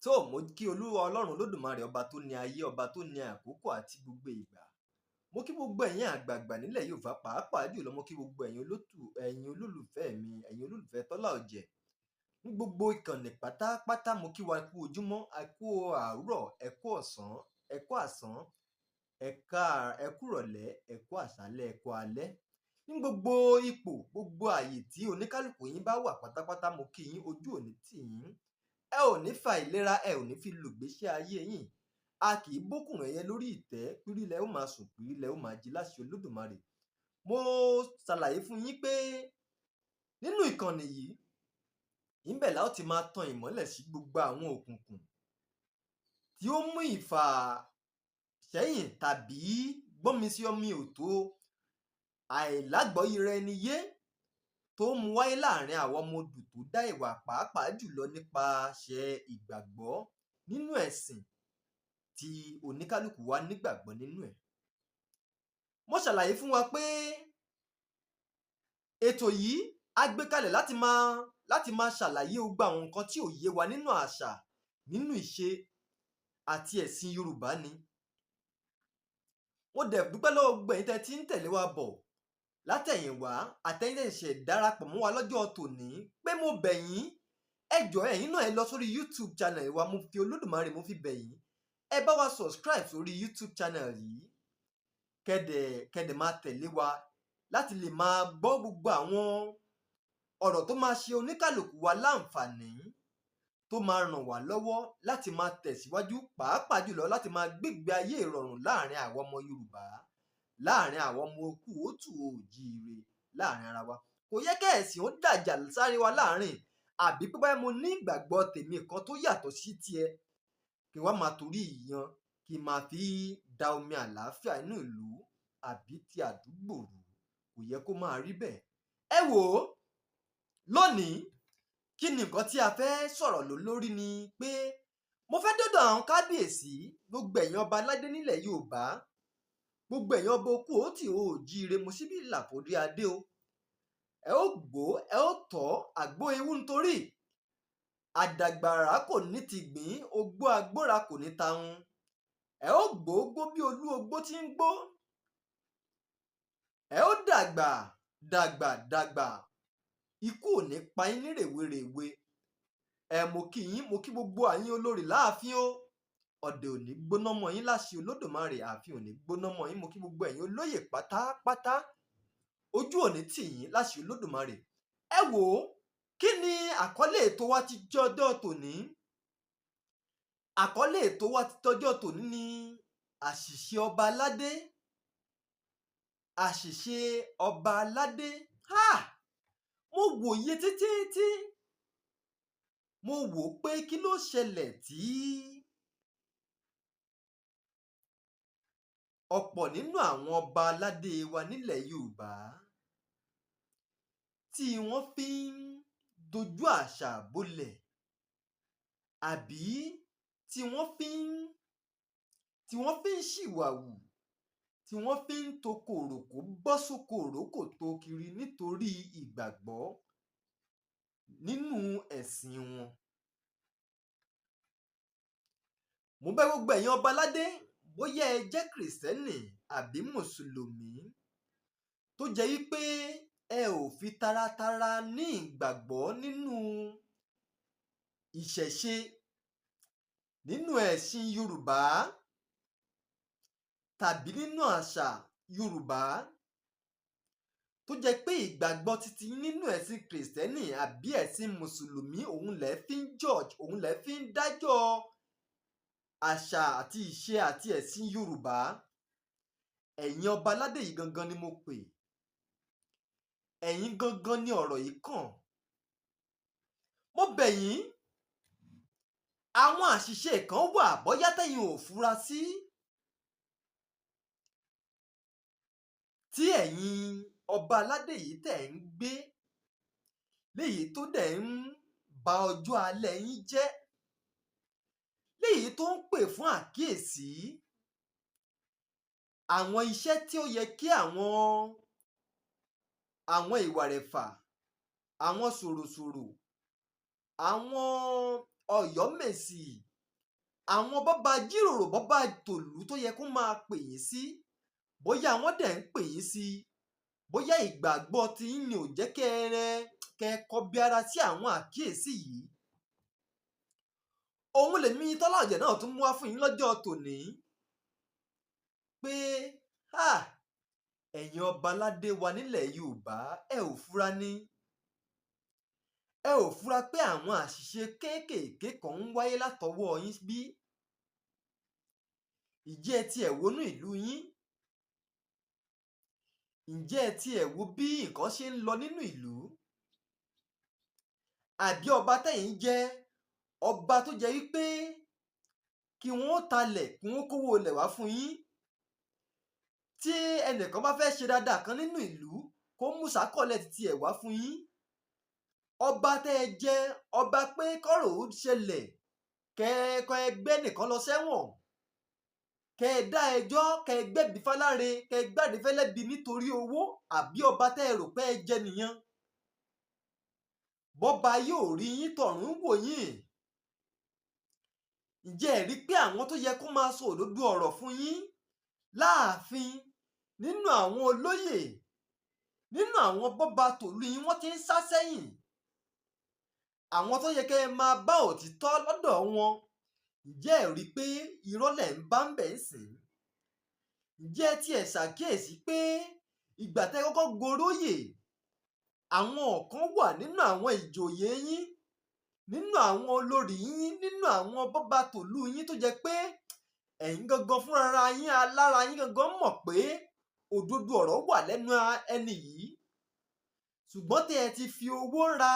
Tó mo kí Olúwa Ọlọ́run Olódùmarè, ọba tó ní ayé, ọba tó ní àkókò àti gbogbo ìgbà. Mo kí gbogbo ẹ̀yin àgbààgbà nílẹ̀ Yorùbá, pàápàá jùlọ mo kí gbogbo ẹ̀yin olótù, ẹ̀yin olólùfẹ́ mi, ẹ̀yin olólùfẹ́ Tọ́lá Ọ̀jẹ̀ ní gbogbo ìkànnì pátápátá. Mo kí wa kú ojúmọ́, ẹ kú àárọ̀, ẹ kú ọ̀sán, ẹ kú àsán, ẹ kú ìrọ̀lẹ́, ẹ kú àṣálẹ́, ẹ kú alẹ́. Ní gbogbo ipò, gbogbo àyè tí oníkálùkù yín bá wà pátápátá, mo kí yín, ojú ò ní tì yín. Ẹ ò ní fa ìlera, ẹ ò ní fi lògbésí ayé yín. A kì í bókùn ẹyẹ lórí ìtẹ́, pírílẹ̀ ó máa sùn, pírílẹ̀ ó máa jí láṣẹ Olódùmarè. Mo ṣàlàyé fún yín pé nínú ìkànnì yìí, ìbẹ̀ la ó ti máa tan ìmọ́lẹ̀ sí gbogbo àwọn òkùnkùn tí ó mú ìfà sẹ́yìn tàbí gbọ́nmi sí omi òtó àìlágbọ́yé ẹni yé tó mú wáyé láàrin àwọn ọmọ odù tó dá ìwà, pàápàá jùlọ nípasẹ̀ ìgbàgbọ́ nínú ẹ̀sìn tí oníkálukú wa nígbàgbọ́ nínú ẹ̀. Mo ṣàlàyé fún wa pé ètò yìí a gbé kalẹ̀ láti máa ṣàlàyé gbogbo àwọn nǹkan tí ò yé wa nínú àṣà, nínú ìṣe àti ẹ̀sìn Yorùbá ni. Mo dẹ̀ dúpẹ́ lọ́wọ́ gbogbo ẹ̀yin tẹ́ ti ń tẹ̀lé wa bọ̀ látẹ̀yìnwá, àtẹ̀yin tẹ́ ṣẹ̀ṣẹ̀ darapọ̀ mọ́ wa lọ́jọ́ tòní, pé mo bẹ̀ yín, ẹ jọ̀ọ́, ẹ̀yin náà, ẹ lọ sórí YouTube channel wa. Mo fi Olódùmarè, mo fi bẹ̀ yín, ẹ bá wa subscribe sórí YouTube channel yìí, kẹ́dẹ̀ máa tẹ̀lé wa láti lè máa gbọ́ gbogbo àwọn ọ̀rọ̀ tó máa ṣe oníkàlùkù wa láǹfààní, tó máa ràn wá lọ́wọ́ láti máa tẹ̀síwájú, pàápàá jùlọ láti máa gbégbé ayé ìrọ̀rùn láàrin àwọn ọmọ Yorùbá, láàrin àwọn ọmọ káàárọ̀ oòjíire, láàrin ara wa. Kò yẹ kẹ́ẹ̀sìn ó dàjà sáré wa láàrin, àbí pé báyìí mo ní ìgbàgbọ́ tèmi kan tó yàtọ̀ sí tiẹ̀, kí wá máa torí ìyan kí n máa fi da omi àlàáfíà inú ìlú àbí ti àdúgbò rú. Kò yẹ kó máa rí bẹ́ẹ̀. Ẹ wò ó, lónìí, kí ni nǹkan tí a fẹ́ sọ̀rọ̀ lé lórí? Ni pé mo fẹ́ dọ́dọ̀ àwọn kábíyèsí, gbogbo ẹ̀yin ọba aládé nílẹ̀ Yorùbá, gbogbo ẹ̀yin ọba káàárọ̀ oòjíire. Mo síbí làfòrí adé o. Ẹ ó gbó, ẹ ó tọ́ àgbo ewu, nítorí àdàgbàrá kò ní ti gbìn, ogbó agbóra kò ní tahun. Ẹ ó gbó gbó bí olú ogbó tí ń gbó. Ẹ ó dàgbà dàgbà dàgbà, ikú ò ní pa yín ní rèwerèwe. Ẹ mo kí yín, mo kí gbogbo àyín olórí láàfin o. Ọ̀dẹ̀ ò ní gbóná mọ́ yín láṣẹ Olódùmarè, ààfin ò ní gbóná mọ́ yín. Mo kí gbogbo ẹ̀yin olóyè pátápátá, ojú ò ní tì yín láṣẹ Olódùmarè. Ẹ wò ó, kí ni àkọlé ètò wa ti jọjọ́ tòní? Àkọlé ètò wa ti tọjọ́ tòní ni àṣìṣe ọba aládé, àṣìṣe ọba aládé. Ha! Mo wòye títí tí mo wò ó pé kí ló ṣẹlẹ̀ tí ọ̀pọ̀ nínú àwọn ọba aládé wa nílẹ̀ Yorùbá tí wọ́n fi ń dojú àṣà bolẹ̀, àbí tí wọ́n fi ń ṣìwàwù, tí wọ́n fi ń toko òròkó bọ́ sóko òrókò tó kiri nítorí ìgbàgbọ́ nínú ẹ̀sìn wọn. Mo bẹ̀ gbogbo ẹ̀yin ọba aládé, bóyá ẹ jẹ́ Kìrìsìtẹ́nì àbí Mùsùlùmí, tó jẹ́ wípé ẹ ò fi taratara ní ìgbàgbọ́ nínú ìṣẹ̀ṣe, nínú ẹ̀sìn Yorùbá tàbí nínú àṣà Yorùbá, tó jẹ́ pé ìgbàgbọ́ titi nínú ẹ̀sìn Kìrìsìtẹ́nì àbí ẹ̀sìn Mùsùlùmí òun lẹ̀ fi ń judge, òun lẹ̀ fi ń dájọ́ àṣà àti ìṣe àti ẹ̀sìn Yorùbá, ẹ̀yin ọba aládé yìí gangan ni mo pè. Ẹ̀yin gangan ni ọ̀rọ̀ yìí kàn. Mo bẹ̀ yín, àwọn àṣìṣe kan wà bóyá tẹ́yin ò fura sí, tí ẹ̀yin ọba aládé yìí tẹ̀ ń gbé léyìí tó dẹ̀ ń ba ọjọ́ alẹ́ yín jẹ́, léyìí tó ń pè fún àkíyèsí àwọn iṣẹ́ tí ó yẹ kí àwọn ìwàrẹ̀fà, àwọn sòròsòrò, àwọn ọ̀yọ́mèsì. Àwọn bọ́ba jíròrò, bọ́ba tòlú tó yẹ kó máa pè yín sí, bóyá wọ́n dẹ̀ ń pè yín sí, bóyá ìgbàgbọ́ tí yín ni ò jẹ́ kẹ́ ẹ kọbi ara sí àwọn àkíyèsí yìí. Òun lèmi Tọ́lá Ọ̀jẹ̀ náà tún mú wá fún yín lọ́jọ́ tòní pé ha, ẹ̀yin ọba aládé wa nílẹ̀ Yorùbá, ẹ ò fura ní, ẹ ò fura pé àwọn àṣìṣe kéékèèké kan ń wáyé látọwọ́ yín bí? Ǹjẹ́ ẹ tiẹ̀ wọnú ìlú yín? Ǹjẹ́ ẹ tiẹ̀ wo bí nǹkan ṣe ń lọ nínú ìlú? Àbí ọba tẹ̀yin jẹ́, ọba tó jẹ́ wípé kí wọ́n talẹ̀, kí wọ́n kówó ilẹ̀ wá fún yín, tí ẹnìkan bá fẹ́ ṣe dáadáa kan nínú ìlú, kó mú sákọ̀lẹ̀ títí ẹ̀ wá fún yín? Ọba tẹ́ ẹ jẹ́, ọba pé kọ́rọ̀ ó ṣẹlẹ̀, kẹ́ẹ̀kọ́ ẹgbẹ́ nìkan lọ sẹ́wọ̀n, kẹ́ ẹ dá ẹjọ́, kẹ́ ẹ gbẹ̀bí fáláre, kẹ́ ẹ gbàdé fẹ́lẹ́bi nítorí owó? Àbí ọba tẹ́ ẹ rò pé ẹ jẹ́ nìyẹn? Bọ́ba yóò rí yín, tọ̀run wò yín. Ǹjẹ́ ẹ rí pé àwọn tó yẹ kó máa sọ òdodo ọ̀rọ̀ fún yín láàfin, nínú àwọn olóyè, nínú àwọn bọ́ba tòlú yín, wọ́n ti ń sá sẹ́yìn? Àwọn tó yẹ kẹ́ ẹ máa bá òtítọ́ lọ́dọ̀ wọn, ǹjẹ́ ẹ rí pé irọ́ lẹ̀ ń bá ń bẹ̀ ń sìn? Ǹjẹ́ ẹ tiẹ̀ ṣàkíyèsí pé ìgbà tẹ́ kọ́kọ́ goróyè, àwọn kan wà nínú àwọn ìjòyè yín, nínú àwọn olórí yín, nínú àwọn bọ́ba tòlú yín, tó jẹ́ pé ẹ̀yin gangan fúnra yín, alára yín gangan mọ̀ pé òdodo ọ̀rọ̀ wà lẹ́nu ẹni yìí, ṣùgbọ́n tẹ́ ẹ ti fi owó ra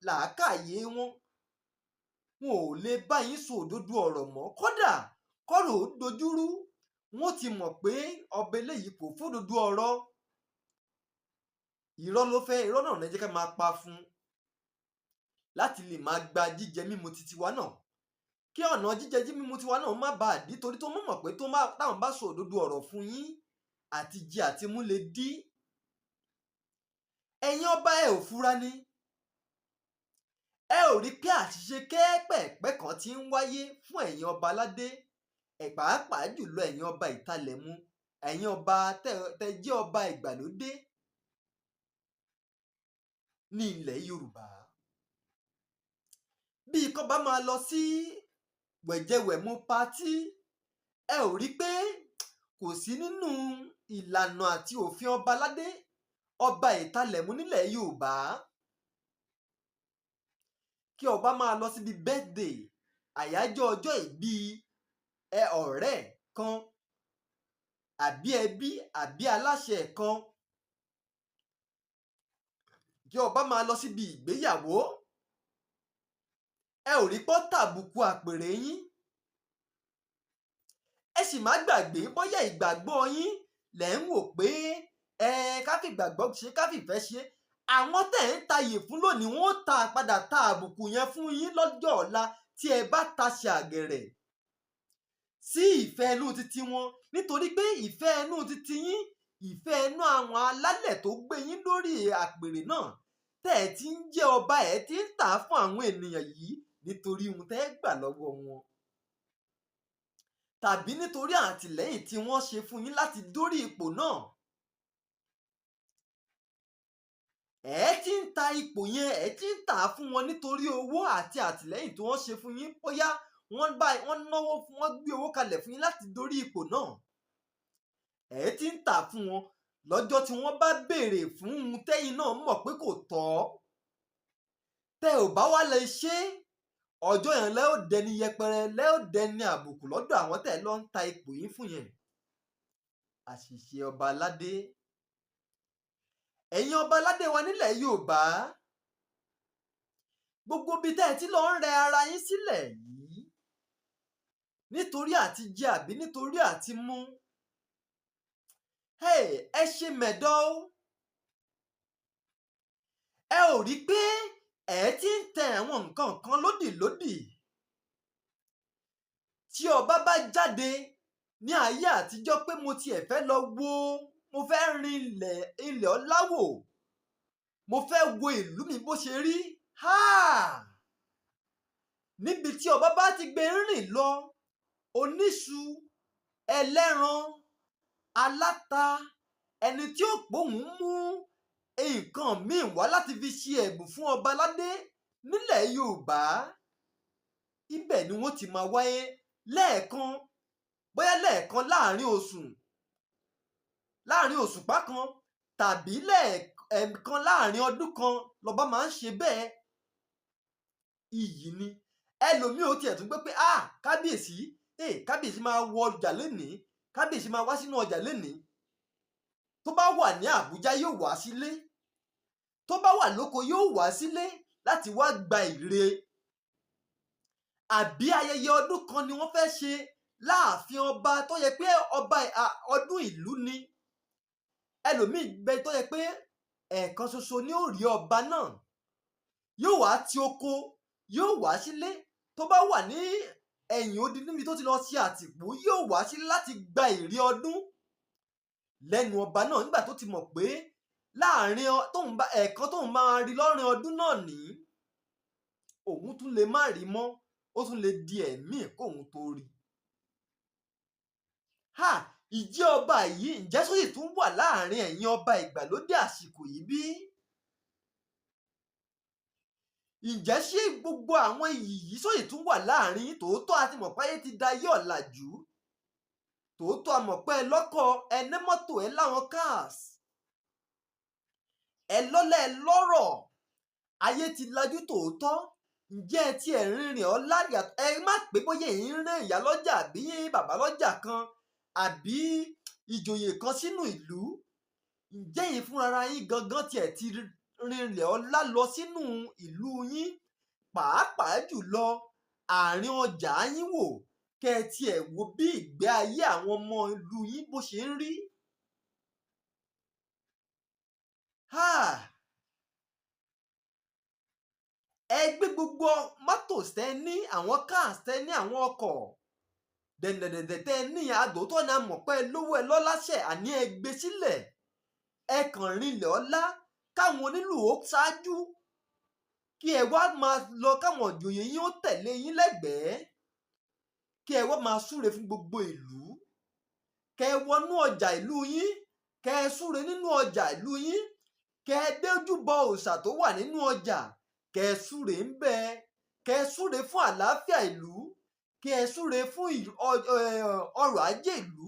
làákàyè wọn, wọn ò lè bá yín sọ òdodo ọ̀rọ̀ mọ́? Kódà kọ́rọ̀ ó dojúrú, wọ́n ti mọ̀ pé ọba eléyìí kò fódodo ọ̀rọ̀, irọ́ ló fẹ́, irọ́ náà lè jẹ́ ká máa pa fún un láti lè máa gba jíjẹ mímu titi wa náà, kí ọ̀nà jíjẹ mímu tiwa náà má bàa dí, torí tó mọ̀ pé táwọn bá sọ òdodo ọ̀rọ̀ fún yín, àti jẹ àti mú lè dí. Ẹ̀yin ọba, ẹ ò fura ni? Ẹ ò rí pé àṣìṣe kẹ́ẹ́pẹ̀ẹ̀pẹ́ kan ti ń wáyé fún ẹ̀yin ọba aládé, ẹ̀ pàápàá jùlọ ẹ̀yin ọba ìtalẹ̀mú, ẹ̀yin ọba tẹ́ jẹ́ ọba ìgbàlódé ní ilẹ̀ Yorùbá? Bí ikọ́ bá máa lọ sí wẹ̀jẹwẹ̀mu party, ẹ ò rí pé kò sí nínú ìlànà àti òfin ọba aládé, ọba ìtalẹ̀mú nílẹ̀ Yorùbá, kí ọba máa lọ síbi birthday, àyájọ́ ọjọ́ ìbí ẹ ọ̀rẹ́ kan àbí ẹbí àbí aláṣẹ kan, kí ọba máa lọ síbi ìgbéyàwó? Ẹ ò rí pọ́ tàbùkù àpèrè yín? Ẹ sì má gbàgbé, bóyá ìgbàgbọ́ yín lẹ̀ ń wò pé ẹ ká fi ìgbàgbọ́ ṣe, ká fìfẹ́ ṣe. Àwọn tẹ̀ ń tayè fún lónìí, wọ́n ó ta padà ta àbùkù yẹn fún yín lọ́jọ́ ọ̀la tí ẹ bá taṣe àgẹ̀rẹ̀ sí ìfẹ́ inú titi wọn, nítorí pé ìfẹ́ inú titi yín, ìfẹ́ inú àwọn alálẹ̀ tó gbé yín lórí àpèrè náà tẹ́ ẹ ti ń jẹ́ ọba, ẹ̀ ti ń tà á fún àwọn ènìyàn yìí nítorí ohun tẹ́ ẹ gbà lọ́wọ́ wọn tàbí nítorí àtìlẹ́yìn tí wọ́n ṣe fún yín láti dórí ipò náà. Ẹ ti ń ta ipò yẹn, ẹ ti ń tà á fún wọn nítorí owó àti àtìlẹ́yìn tí wọ́n ṣe fún yín. Bóyá wọ́n bá wọ́n náwó fún, wọ́n gbé owó kalẹ̀ fún yín láti dórí ipò náà, ẹ ti ń tà á fún wọn. Lọ́jọ́ tí wọ́n bá béèrè fún ohun tẹ́yin náà mọ̀ pé kò tọ́, tẹ́ ò bá wá lè ṣe é, ọjọ́ yẹn lẹ́ ò dẹni yẹpẹrẹ, lẹ́ ò dẹni àbùkù lọ́dọ̀ àwọn tẹ́ lọ ń ta ipò yín fún yẹn. Àṣìṣe ọba aládé, ẹ̀yin ọba aládé wa nílẹ̀ Yorùbá, gbogbo ibi tẹ́ ẹ ti lọ ń rẹ ara yín sílẹ̀ yìí nítorí àti jẹ àbí nítorí àti mú, ẹ ṣe mẹ̀dọ̀ o. Ẹ ò rí pé ẹ ti ń tẹ àwọn nǹkan kan lódìlódì? Tí ọba bá jáde ní ayé àtijọ́ pé mo tiẹ̀ fẹ́ lọ wo, mo fẹ́ rin ilẹ̀ ilẹ̀ ọláwò, mo fẹ́ wo ìlú mi bó ṣe rí, ha! Níbi tí ọba bá ti gbé ń rìn lọ, oníṣu, ẹlẹ́ran, aláta, ẹni tí ó pòun mú nǹkan míì wá láti fi ṣe ẹ̀bùn fún ọba aládé nílẹ̀ Yorùbá, ibẹ̀ ni wọ́n ti máa wáyé lẹ́ẹ̀kan, bóyá lẹ́ẹ̀kan láàrin oṣù, láàrin òṣùpá kan, tàbí lẹ́ẹ̀kan láàrin ọdún kan lọ́ba máa ń ṣe bẹ́ẹ̀. Iyì ni. Ẹlòmíì ó tiẹ̀ tún gbé pé, "Ah, kábíyèsí, eh, kábíyèsí máa wọ ọjà lénìí, kábíyèsí máa wá sínú ọjà lénìí." Tó bá wà ní Àbújá, yóò wá sílé. Tó bá wà lóko, yóò wá sílé láti wá gba ire. Àbí ayẹyẹ ọdún kan ni wọ́n fẹ́ ṣe láàfin ọba, tó yẹ pé ọba ọdún ìlú ni, ẹlòmíì gbẹ tó yẹ pé ẹ̀ẹ̀kan ṣoṣo ni ó rí ọba náà, yóò wá ti oko, yóò wá sílé. Tó bá wà ní ẹ̀yìn odi níbi tó ti lọ ṣe àtìpó, yóò wá sílé láti gba ìre ọdún lẹ́nu ọba náà, nígbà tó ti mọ̀ pé láàrin tóun bá ẹ̀ẹ̀kan tóun máa rí lọ́rin ọdún náà ní, òun tún lè má rí mọ́, ó tún lè di ẹ̀mí kóun tó rí. Ha! Ìjẹ́ ọba yìí, ǹjẹ́ sósì tún wà láàrin ẹ̀yin ọba ìgbàlódé àsìkò yìí bí? Ǹjẹ́ ṣé gbogbo àwọn iyì yìí sósì tún wà láàrin yín? Tòótọ́, a ti mọ̀ pé ayé ti dayé ọ̀làjú. Tòótọ́, a mọ̀ pé ẹ lọ́kọ̀, ẹ ní mọ́tò, ẹ láwọn cars, ẹ lọ́lá, ẹ lọ́rọ̀, ayé ti lajú tòótọ́. Ǹjẹ́ ẹ tiẹ̀ rìnrìn ọlá? Ẹ má pé bóyá èyí ń rìn ìyá lọ́jà àbí bàbá lọ́jà kan àbí ìjòyè kan sínú ìlú. Ǹjẹ́ yín fúnra yín gangan tiẹ̀ ti rinlẹ̀ ọlá lọ sínú ìlú yín, pàápàá jùlọ àárín ọjà yín wò, kẹ́ ẹ tiẹ̀ wo bí ìgbé ayé àwọn ọmọ ìlú yín bó ṣe ń rí? Ha! Ẹ gbé gbogbo mọ́tò tẹ́ ní, àwọn cars tẹ́ ní, àwọn ọkọ̀ dẹ̀ndẹ̀dẹ̀ndẹ̀ tẹ́ ní, àgbòótọ́ ni a mọ̀ pé ẹ lówó, ẹ lọ́láṣẹ̀, àní ẹ gbé sílẹ̀, ẹ kàn rinlẹ̀ ọlá káwọn onílù ó ṣáájú, kí ẹ wá máa lọ, káwọn ìjòyè yín ó tẹ̀lé yín lẹ́gbẹ̀ẹ́, kí ẹ wá máa súre fún gbogbo ìlú. Kẹ ẹ wọnú ọjà ìlú yín, kẹ ẹ súre nínú ọjà ìlú yín, kẹ ẹ dójúbọ òòṣà tó wà nínú ọjà, kẹ ẹ súre ń bẹ, kẹ ẹ súre fún àlàáfíà ìlú, kẹ ẹ súre fún ọrọ̀ ajé ìlú,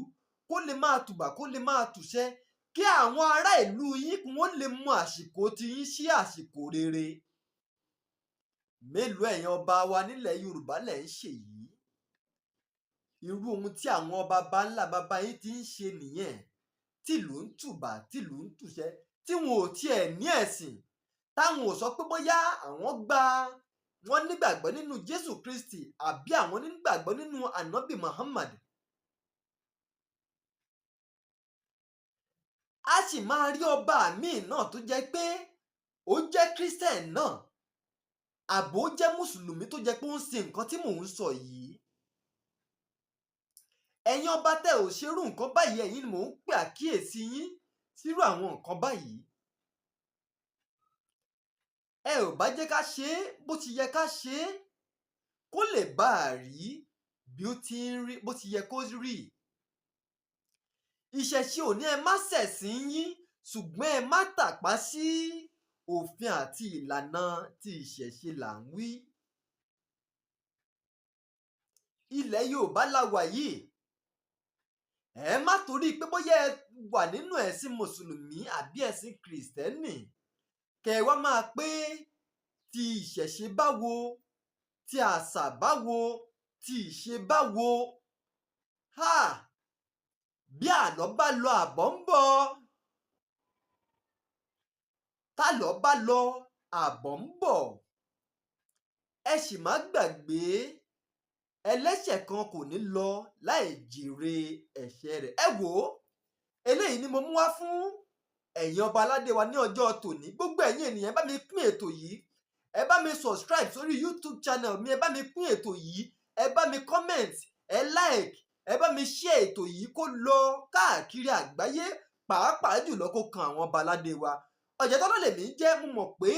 kó lè máa tùbà, kó lè máa tùṣẹ́, kí àwọn ará ìlú yín kí wọ́n lè mọ àsìkò tí yín sí àsìkò rere. Mélòó ẹ̀yin ọba wa nílẹ̀ Yorùbá lẹ̀ ń ṣe yìí? Irú ohun tí àwọn baba ńlá baba yín ti ń ṣe nìyẹn, tìlú ń tùbà, tìlú ń tùṣẹ́, tí wọn ò tiẹ̀ ní ẹ̀sìn, táwọn ò sọ pé bóyá àwọn gba wọ́n nígbàgbọ́ nínú Jésù Kristi àbí àwọn nígbàgbọ́ nínú Ànábì Muhammad. A sì máa rí ọba míì náà tó jẹ́ pé ó jẹ́ Christian náà, àbó jẹ́ mùsùlùmí, tó jẹ́ pé ó ń ṣe nǹkan tí mò ń sọ yìí. Ẹ̀yin ọba tẹ́ ò ṣerú nǹkan báyìí, ẹ̀yin ni mò ń pè àkíyèsí yín sírú àwọn nǹkan báyìí. Ẹ ò bá jẹ́ ká ṣe é bó ti yẹ ká ṣe é, kó lè bá a rí bí ó ti ń rí, bó ti yẹ kó rí. Ìṣẹ̀ṣe ò ní ẹ má ṣẹ̀sìn yín, ṣùgbọ́n ẹ má tàpá sí òfin àti ìlànà tí ìṣẹ̀ṣe là ń wí. Ilẹ̀ Yorùbá la wà yìí. Ẹ má torí pé bóyá ẹ wà nínú ẹ̀sìn mùsùlùmí àbí ẹ̀sìn kìrìsìtẹ́nì, kẹ ẹ wá máa pé ti ìṣẹ̀ṣe báwo, ti àṣà báwo, ti ìṣe báwo. Ha! Bí àlọ́ bá lọ, àbọ̀ ń bọ̀. Tálọ́ bá lọ, àbọ̀ ń bọ̀. Ẹ sì má gbàgbé, ẹlẹ́ṣẹ̀ kan kò ní lọ láì jèrè ẹ̀ṣẹ̀ rẹ̀. Ẹ wò ó, eléyìí ni mo mú wá fún ẹ̀yin ọba aládé wa ní ọjọ́ tòní. Gbogbo ẹ̀yin ènìyàn, ẹ bá mi pín ètò yìí, ẹ bá mi subscribe sórí YouTube channel mi, ẹ bá mi pín ètò yìí, ẹ bá mi comment, ẹ like, ẹ bá mi share ètò yìí kó lọ káàkiri àgbáyé, pàápàá jùlọ kó kan àwọn ọba aládé wa. Ọ̀jẹ̀tọ́lá lèmi jẹ́. Mo mọ̀ pé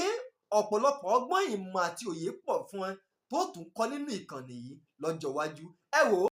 ọ̀pọ̀lọpọ̀ ọgbọ́n, ìmọ̀ àti òye pọ̀ fún ẹ. tó tún kọ́ nínú ìkànnì yìí lọ́jọ́ iwájú. Ẹ wò ó.